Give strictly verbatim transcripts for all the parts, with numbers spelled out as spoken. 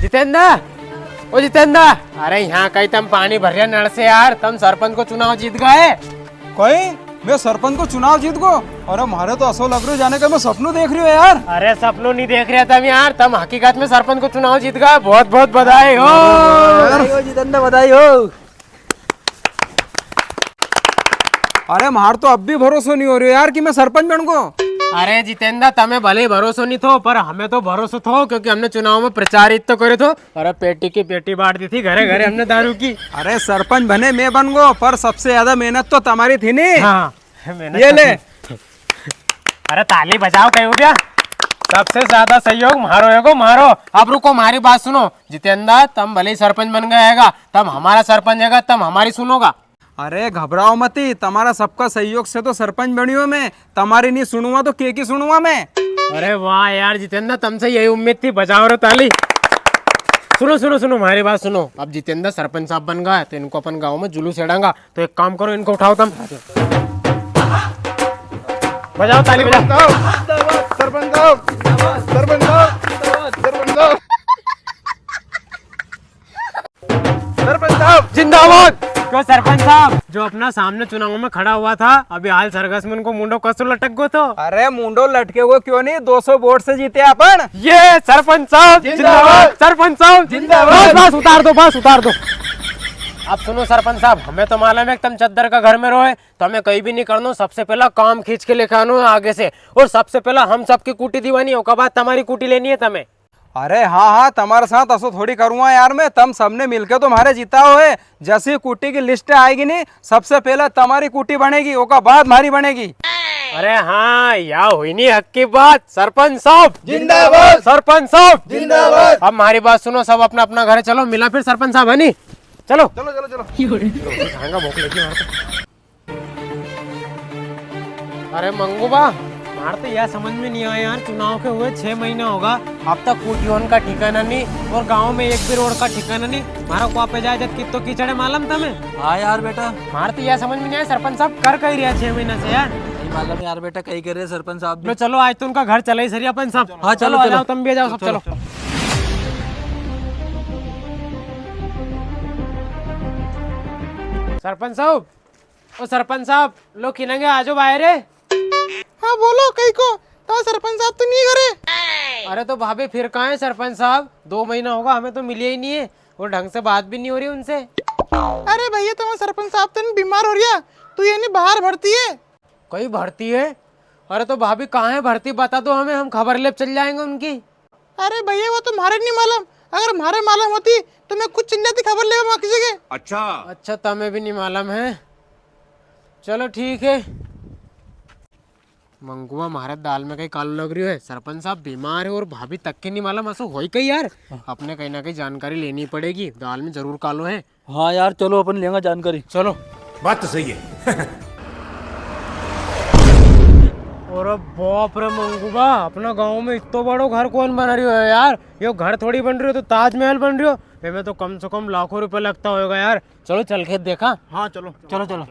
जितेंद्र, ओ जितेंद्र, अरे यहाँ कई तम पाणी भर रिया नल से यार, तम सरपंच को चुनाव जीत गया। कई? मैं सरपंच को चुनाव जीत गो? अरे म्हारे तो असो लग रियो जाने का मैं सपनो देख रियो यार। अरे सपनो नी देख रिया तम यार, तम हकीकत में सरपंच को चुनाव जीत गया। बहुत बहुत बधाई हो। अरे बधाई हो जितेंद्र, बधाई हो। अरे म्हार तो अब भी भरोसो नी हो रियो यार कि मैं सरपंच बन गो। अरे जितेंद्र, तमे भले ही भरोसो नी थो, पर हमें तो भरोसो थो, क्योंकि हमने चुनाव में प्रचार इत्तो करे थो। अरे पेटी की पेटी बांट दी थी घरे घरे हमने दारू की। अरे सरपंच भले मैं बन गो, पर सबसे ज्यादा मेहनत तो तमारी थी नी। हाँ, मेहनत ये तो ले। थी। अरे ताली बजाओ कई हो गया। सबसे ज्यादा सहयोग म्हारो हैगो, म्हारो। अब रुको, म्हारी बात सुनो। जितेंद्र, तम भले ही सरपंच बन गया हैगा, तम हमारा सरपंच हैगा, तम हमारी सुनोगा। अरे घबराओ मती, तमारा सबका सहयोग से तो सरपंच बनियो मैं, तमारी नी सुनूंगा तो के की सुनूंगा मैं? अरे वाह यार जितेंद्र, तमसे यही उम्मीद थी, बजाओ रे ताली। सुनो, सुनो, सुनो, म्हारी बात सुनो। अब जितेंद्र सरपंच साहब बन गया है, तो इनको अपन गांव में जुलूस हेड़ांगा। तो एक काम करो, इनको उठाओ तम। बजाओ ताली, बजाओ। सरपंच साहब, सरपंच साहब, सरपंच साहब। सरपंच साहब। जिंदाबाद। क्यों सरपंच साहब, जो अपना सामने चुनाव में खड़ा हुआ था, अभी हाल सरघस में उनको मुंडो कसो लटक गो थो? अरे मुंडो लटके हुए क्यों नी, दो सौ वोट से जीते अपन। ये सरपंच साहब जिंदाबाद। जिंदाबाद। सरपंच साहब जिंदाबाद। बस, बस, उतार दो, बस, उतार दो। अब सुनो सरपंच साहब, हमें तो मालूम है कि तम चद्दर का घर में रहो है, तो हमें कई भी नी करनो, सबसे पहला काम खींच के लेके आनो है आगे से, और सबसे पहला हम सबकी कुटी दीवानी, ओका बाद तमारी कुटी लेनी है तमें। अरे हाँ, हाँ, तमारे साथ असो थोड़ी करूँगा यार मैं। तम सबने मिलके तो म्हारे जिताओ है। जसी कुटी की लिस्ट आएगी नी, सबसे पहले तमारी कुटी बनेगी, ओका बाद म्हारी बनेगी। अरे हाँ, या हुई नी हक की बात। सरपंच साहब जिंदाबाद। सरपंच साहब जिंदाबाद। अब म्हारी बात सुनो, सब अपना अपना घरे चलो, मिला फिर सरपंच साहब, है नी? चलो। चलो, चलो, चलो। खाएगा, भूख लगी म्हारे तो। अरे मंगू बा, म्हारे तो या समझ में नी आया यार, चुनाव के हुए छह महीना होगा, अब तक कुटी होन का ठिकाना नी, और गांव में एक भी रोड का ठिकाना नी। म्हारा कुआ पे जाए जब कितो कीचड़ है मालूम तमे? हाँ यार बेटा। म्हारे तो या समझ में नी आया सरपंच साहब कर कई रिया छह महीना से यार। नी मालूम यार बेटा, कई कर रिया सरपंच साहब भी। लो चलो, आज तो उनका घर चला ही सरिया अपन सब। हाँ, चलो, चलो, आ चलो। जाओ, तम भी आ जाओ, सब चलो, चलो। चलो। सरपंच साहब, ओ सरपंच साहब, लो खिनंगे आजो बाहर है। हाँ बोलो, कई को? तो सरपंच साहब तो नी करे। अरे तो भाभी फिर कहाँ है सरपंच साहब? दो महीना होगा, हमें तो मिले ही नी है और ढंग से बात भी नी हो री उनसे। अरे भैया, तो सरपंच साहब तो नी बीमार हो रिया, तू ये नी बाहर भर्ती है। कई भर्ती है? अरे तो भाभी कहाँ है भर्ती, बता दो हमें, हम खबर ले चल जाएंगे उनकी। अरे भैया, वो तो म्हारे नी मालूम, अगर म्हारे मालूम होती तो मैं खुद चल जाती खबर लेवा वहाँ की जगह। अच्छा। अच्छा, तमे भी नी मालूम है, चलो ठीक है। मंगुआ, म्हारे दाल में कई कालो लग रियो है, सरपंच साहब बीमार है और भाभी तक के नी मालूम, असो होई कई यार। हाँ। अपने कई ना कई जानकारी लेनी पड़ेगी, दाल में जरूर कालो है। हाँ यार, चलो अपन लेंगा जानकारी। चलो। बात तो सही है। अरे बाप रे मंगूबा, अपना गांव में इत्तो बड़ो घर कौन बना रियो है यार? यो घर थोड़ी बन रियो, तो ताजमहल बन रियो। इमें तो कम से कम लाखों रुपया लगता होगा यार। चलो चल के देखा। हाँ चलो। चलो चलो।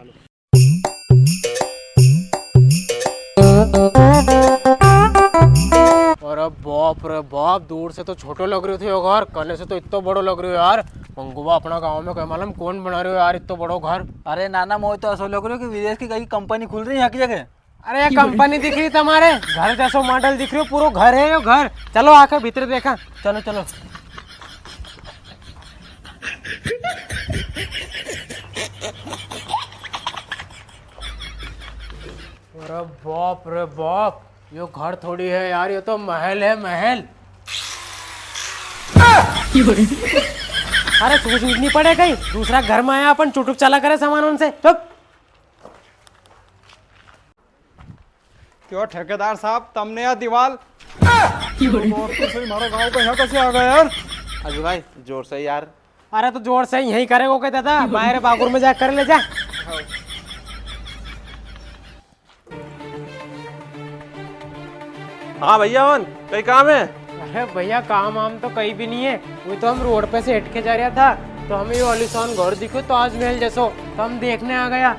अरे बाप रे बाप, दूर से तो छोटो लग रियो थो यो घर, कने से तो इत्तो बड़ो लग रियो यार। मंगूबा, अपना गांव में कई मालूम कौन बना रियो यार इत्तो बड़ो घर? अरे नाना, मोए तो असो लग रियो कि विदेश की कई कंपनी खुल री है यहाँ की जगह। अरे, ये कंपनी दिख री तमारे? घर जैसो मॉडल दिख रियो, पूरो घर है यो घर। चलो, आके भीतर देखा। चलो, चलो। अरे बाप रे बाप, यो घर थोड़ी है यार, यो तो महल है, महल। अरे, सूझ बूझ नी पड़े कई, दूसरा घर में आया अपन, चुटुक चला करे सामान उनसे। चुप। क्यों ठेकेदार साहब, तमने या दीवाल? और तो सही, म्हारा गांव का यहाँ कैसे आ गया यार? अजू भाई, जोर से यार। अरे तो जोर से यहीं करेगो के दादा, बाहर बागुर में जा कर ले जा। हाँ भैया, वन, कई काम है? अरे भैया, काम वाम तो कई भी नी है, वो तो हम रोड पे से हट के जा रिया था, तो हमें यो आलीशान घर दिखो ताजमहल जैसो, तो हम देखने आ गया।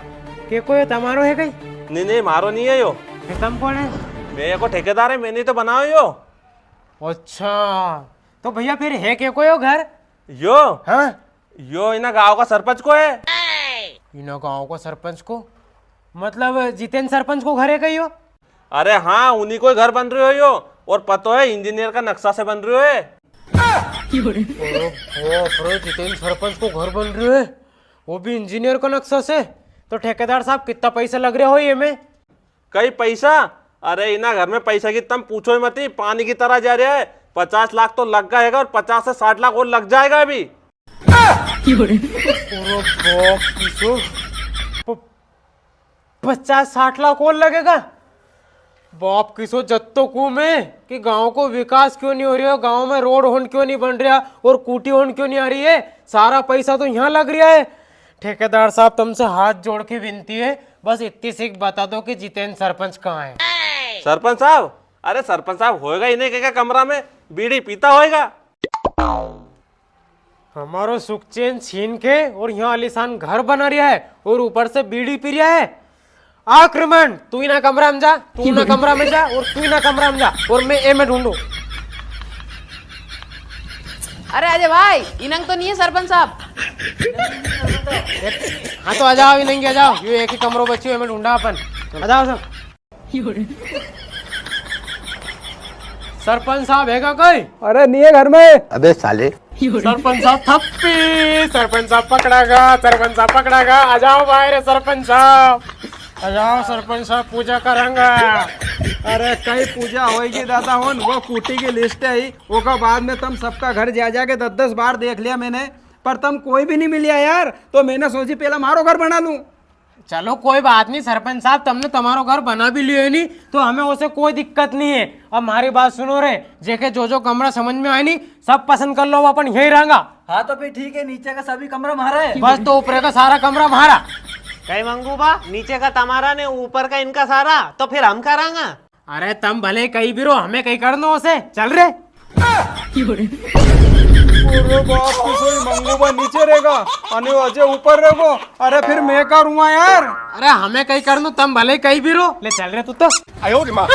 के को यो तमारो है कई? नी, नी, म्हारो नी है यो। फिर तम कौन है? मैं एको ठेकेदार है, मैंने तो बनायो यो। अच्छा, तो भैया, फिर है के को यो घर? यो? हाँ। यो इना गांव का सरपंच को है। इना गांव का सरपंच को? मतलब जितेंद्र सरपंच को घर है कई यो? अरे हाँ, उन्हीं को ही घर बन रह्यो है यो। और पतो है, इंजीनियर का नक्शा से बन रह्यो है। अरे बाप रे, जितेंद्र सरपंच को घर बन रह्यो है, वो भी इंजीनियर का नक्शा से। तो ठेकेदार साहब, कितना पैसा लग रहा हो ये में? कई पैसा? अरे, इना घर में पैसा की तम पूछो ही मती, पानी की तरह जा रहा है। पचास लाख तो लग गया हैगा और पचास से साठ लाख और लग जाएगा अभी। अरे बाप की सो, प-, पचास साठ लाख और लगेगा? बाप की सो, जत्तो कूं मैं कि गांव को विकास क्यों नहीं हो रहा है, गांव में रोड होन क्यों नहीं बन रहा और कूटी होन क्यों नहीं आ रही है, सारा पैसा तो यहाँ लग रहा है। ठेकेदार साहब, तुमसे हाथ जोड़ के विनती है, बस इतनी सीख बता दो कि जितेंद्र सरपंच कहाँ है? सरपंच साहब? अरे सरपंच साहब होएगा इन्हें के, के कमरा में बीड़ी पीता होएगा। हमारो सुख चैन छीन के और यहाँ आलीशान घर बना रहा है और ऊपर से बीड़ी पी रहा है। आक्रमण, तू इना कमरा में जा, तू इना कमरा में जा और तू इना कमरा में जा और मैं ए में ढूंढू। अरे अजय भाई, इनंग तो नहीं है सरपंच साहब। हाँ तो आ जाओ, इनंग आ जाओ, यो एक ही कमरो बच्यो है, ए में ढूंढा अपन। आ जाओ सब। सरपंच साहब हैगा कोई? अरे नहीं है घर में। अबे साले। सरपंच साहब थप्पी, सरपंच साहब पकड़ागा, सरपंच साहब पकड़ागा। आ जाओ बाहर सरपंच साहब, आ जाओ सरपंच साहब, पूजा करांगा। अरे कई पूजा होएगी दादा होन, वो कूटी की लिस्ट है ही, ओका बाद में तम सबका घर जा जाके दस दस बार देख लिया मैंने, पर तम कोई भी नहीं मिलिया यार, तो मैंने सोची पहला मारो घर बना लूं। चलो कोई बात नहीं सरपंच साहब, तमने तमारो घर बना भी लियो है नी, तो हमें उसे कोई दिक्कत नहीं है। अब हमारी बात सुनो रे, जेके जो जो कमरा समझ में आए नी, सब पसंद कर लो, वो अपन यही रहांगा। हाँ तो फिर ठीक है, नीचे का सभी कमरा हमारा है। बस तो ऊपर का सारा कमरा हमारा। कई मंगू बा, नीचे का तमारा ने ऊपर का इनका सारा, तो फिर हम का रहांगा? अरे तम भले कई भी रो, हमें कई करनो उसे, चल रे। अरे बाप की सोई, मंगू बा नीचे रहेगा, अने अजय ऊपर रहेगो। अरे फिर मैं का रूंगा यार? अरे हमें कई करनो, तम भले कई भी रो, ले चल रे तू तो। आयो रे माँ।